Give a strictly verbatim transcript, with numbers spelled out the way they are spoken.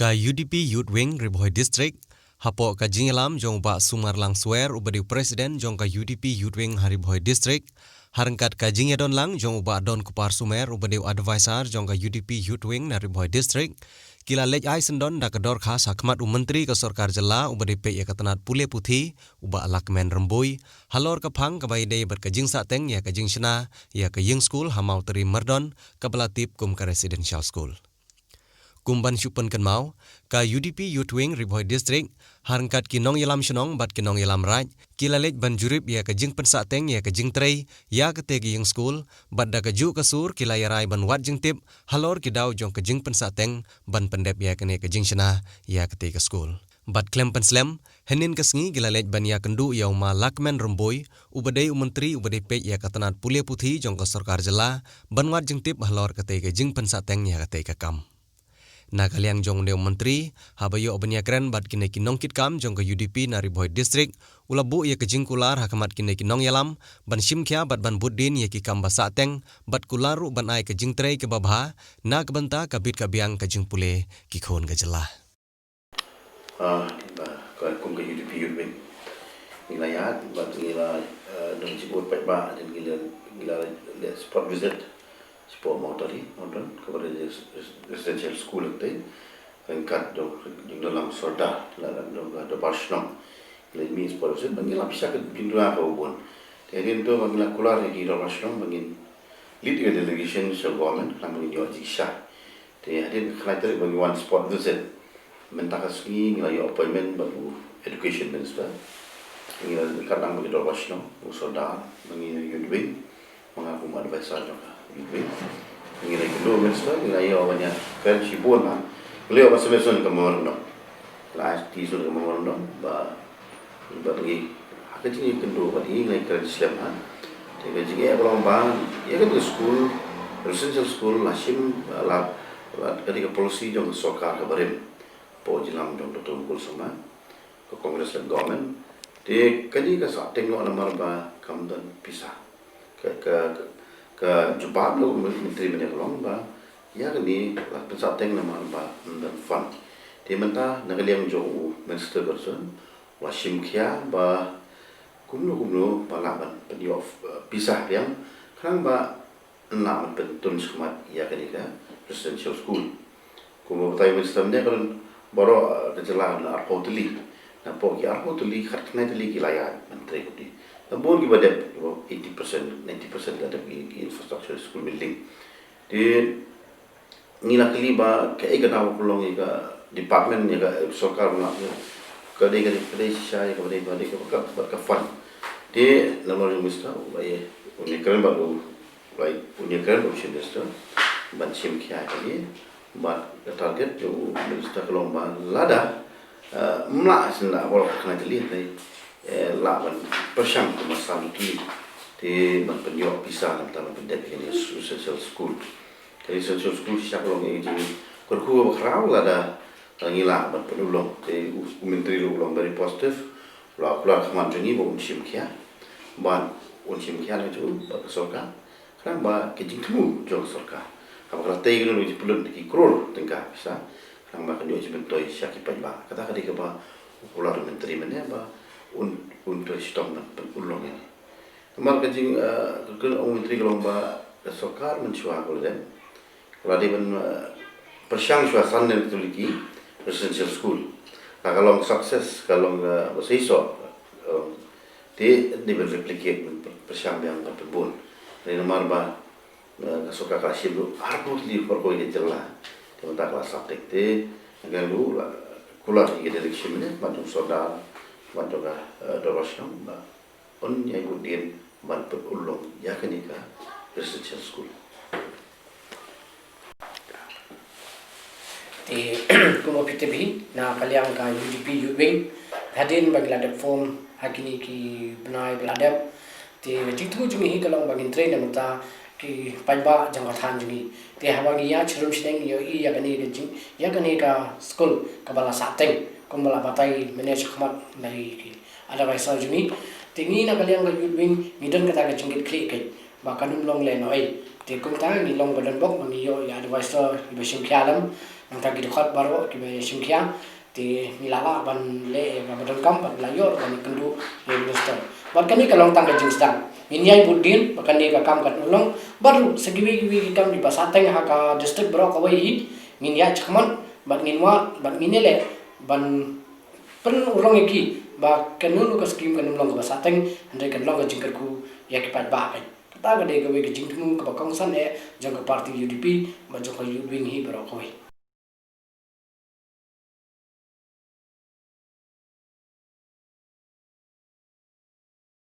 Ka U D P Youth Wing Ri Bhoi District, hapoh ka jingïalam jong u Bah Sumarlang Swer uba dei u President jong ka U D P Youth Wing ha Ri Bhoi District, ha ryngkat ka jingïadon lang jong u Bah Donkupar Sumer uba dei u Advisor jong ka U D P Youth Wing na Ri Bhoi District, ki la leit ai syndon da ka dorkhas ha khmat u Myntri ka Sorkar Jylla uba dei peit ïa ka tnat pule puthi, u Bah Lahkmen Rymbui, halor ka phang kaba ïadei bad ka jingsahteng ïa ka jingshna ïa ka ïing skul ha Mawtari Myrdon, kaba la tip kum ka residential school. Kum ban shu pynkynmaw, ka U D P Youth Wing Ri Bhoi District, ha ryngkat ki nongïalam shnong bad ki nongïalam raid, ki la leit ban jurip ïa ka jingpynsahteng ïa ka jingtrei ïa katei ka ïing skul, bad da kajuh ka sur ki la ïarai ban wad jingtip halor ki daw jong ka jingpynsahteng ban pyndep ïa kane ka jingshna ïa katei ka skul. Bad khlem pynslem, hynnin ka sngi ki la leit ban ïakynduh ïa u Ma Lahkmen Rymbui, uba dei u Myntri uba dei peit ïa ka tnat pule puthi jong ka Sorkar Jylla, ban wad jingtip halor katei ka jingpynsahteng ïa katei ka kam. Na ka liang jong une u Myntri, haba ïoh ban ïakren bad kine ki nongkitkam jong ka U D P na Ri Bhoi District, u la buh ïa ka jingkular ha khmat kine ki nongïalam ban shim khia bad ban bud dien ïa ki kam ba sahteng, bad kular ruh ban ai ka jingtrei kaba bha na ka bynta ka bit ka biang ka jingpule ki khun ka jylla. Ah, ba, ka, kum ka U D P Youth Wing, ngi la ïaid bad ngi la, eh, don shibun paidbah, hadien ngi la, ngi la leit spot visit shapoh Mawtari, Mawtari, kaba dei res-, res-, residential school, te ryngkat jong, jong u Lam Sordar, la, la, jong ka dorbar shnong. Ngi la mih spot visit, ba ngi la pisa ka jingduna kaba bun. Te hadien to ba ngi la kular ïa ki dorbar shnong ba ngin lead ïa ka delegation sha government, khnang ba ngin ïoh jingshisha. Te hadien ka khyndai tarik ba ngi wan spot visit, mynta ka sngi ngi la ïoh appointment bad u Education Minister. Ngi la, ka dang bad ki dorbar shnong, u Sordar, ba ngi Youth Wing, ma nga kum advisor jong ka Youth Wing. Ngi la ïakynduh u Minister, ngi la ïoh ban ïakren shibun, ha. Ngi la ïoh ban submit ka memorandum. La ai submit ka memorandum, ba Bad ngi, ha ka jingïakynduh bad ngi, ngi la ïakren slem, ha. Te ka jingeh ka long ba ïa kane ka skul, residential school, la shim, la, la, ka dei ka policy jong ka sorkar kaba rim. Hapoh jingïalam jong Doctor Mukul Sangma, ka Congress led government. Te kane ka sahteng noh namar ba kam don pisa. Ka, ka, ka, ka jubab na u Myntri mynne ka long ba ïa kane la pynsahteng namar ba ym don fund. Te mynta na ka liang jong u Minister Gerson, la shim khia ba kumno kumno ba lah ban pynïoh, eh, pisa biang, khnang ba yn lah ban pyntun shakhmat ïa kane ka residential school. Kumba batai u Minister mynne, ka don baroh, eh, ka jylla ka don arphew tylli. Napoh ki arphew tylli, khatkhyndai tylli ki la ïaid ban trei kumne. Bun kiba dep, kiba eighty percent, ninety percent la dep ki, ki infrastructure, school building. Te ngi la kylli ba kaei ka daw ka long ïa ka department, ïa ka, eh, sorkar ba la, ka dei, ka dei, ka dei shisha ïa kaba dei, kaba dei ka, ka, ka fund. Te nalor u Minister u la ïa, un ïakren bad u, u la ïa, un ïakren bad u Chief Minister ban shim khia ïa kane. Bad ka target jong u Minister ka long ba lada, eh, ym lah shisha baroh khatkhyndai tylli, te, eh, lah ban pyrshang kumba san tylli, te ban pynïoh pisa na ka bynta ban pyndep ïa kane residential school. Ka residential school shisha ka long ka jingkyrkhu kaba khraw, lada, lada ngi lah ban pynurlong. Te u, u Myntri ruh u long very positive. U la kular khmat jong ngi ba un shim khia, ban un shim khia na jong u bad ka sorkar, khnang ba ka jingthmu jong ka sorkar, haba ka la tei kano kano ka jingpynlut ki klur tyngka pisa, khnang ba kan ïoh jingmyntoi sha ki paidbah. Kata ka dei kaba u kular u Myntri mynne ba un, un trei shitom ban pynurlong ïa kane. Namar ka jing, eh, ka, ka ong u Myntri ka long ba ka sorkar mynshuwa ka la dep, ka la dei ban, eh, pyrshang shuwa san tylli ki residential school. Ka, ka long success, ka long, eh, ba shisha, eh, te dei ban replicate, ban pyr-, pyrshang biang ban pynbun. Dei namar ba, eh, ka sorkar ka la shim ruh arphew tylli baroh kawei ka jylla. Te mynta ka la sah tek te, nga ruh la kular ïa ka direction ne, bad jong u Sordar, bad jong ka, eh, dorbar shnong, ba un ïai bud dien ban pynurlong ïa kane ka residential school. Te kumba phi tip hi, na ka liang ka U D P Youth Wing, hadien ba ngi la dep form ha kine ki bnai ba la dep, te ka jingthmu jong ngi hi ka long ba ngin trei na ka bynta ki paidbah jong ka thaiñ jong ngi. Te haba ngi ïa shim shnong ngi ïohi ïa kane ka jing, ïa kane ka school kaba la sah teng, kumba la batai mynne shakhmat na i ki advisor jong ngi. Te ngi na ka liang ka Youth Wing ngi don kata ka jingkitkhlieh keiñ ba kan ym long lehnohei. Te kumta ngi long ba donbok ba ngi ïoh ïa advisor iba shim khia lem. Nangta ki dkhot baroh kiba ïashim khia, te ngi la lah ban leh ïa kaba donkam bad la ïoh ban kynduh ïa u minister. Bad kane ka long tang ka jingsdang. Ngin ïai bud dien ba kane ka kam kan urlong bad ruh sa kiwei kiwei ki kam kiba sah teng ha ka district baroh kawei hi, ngin ïaid shakhmat bad ngin wad bad ngin ïaleh ban pynurlong ïa ki ba kano kano ka skim kan ym long kaba sah teng, hynrei kan long ka jingkyrkhu ïa ki paidbah. Kata ka dei kawei ka jingthmu kaba kongsan eh jong ka party U D P bad jong ka Youth Wing hi baroh kawei.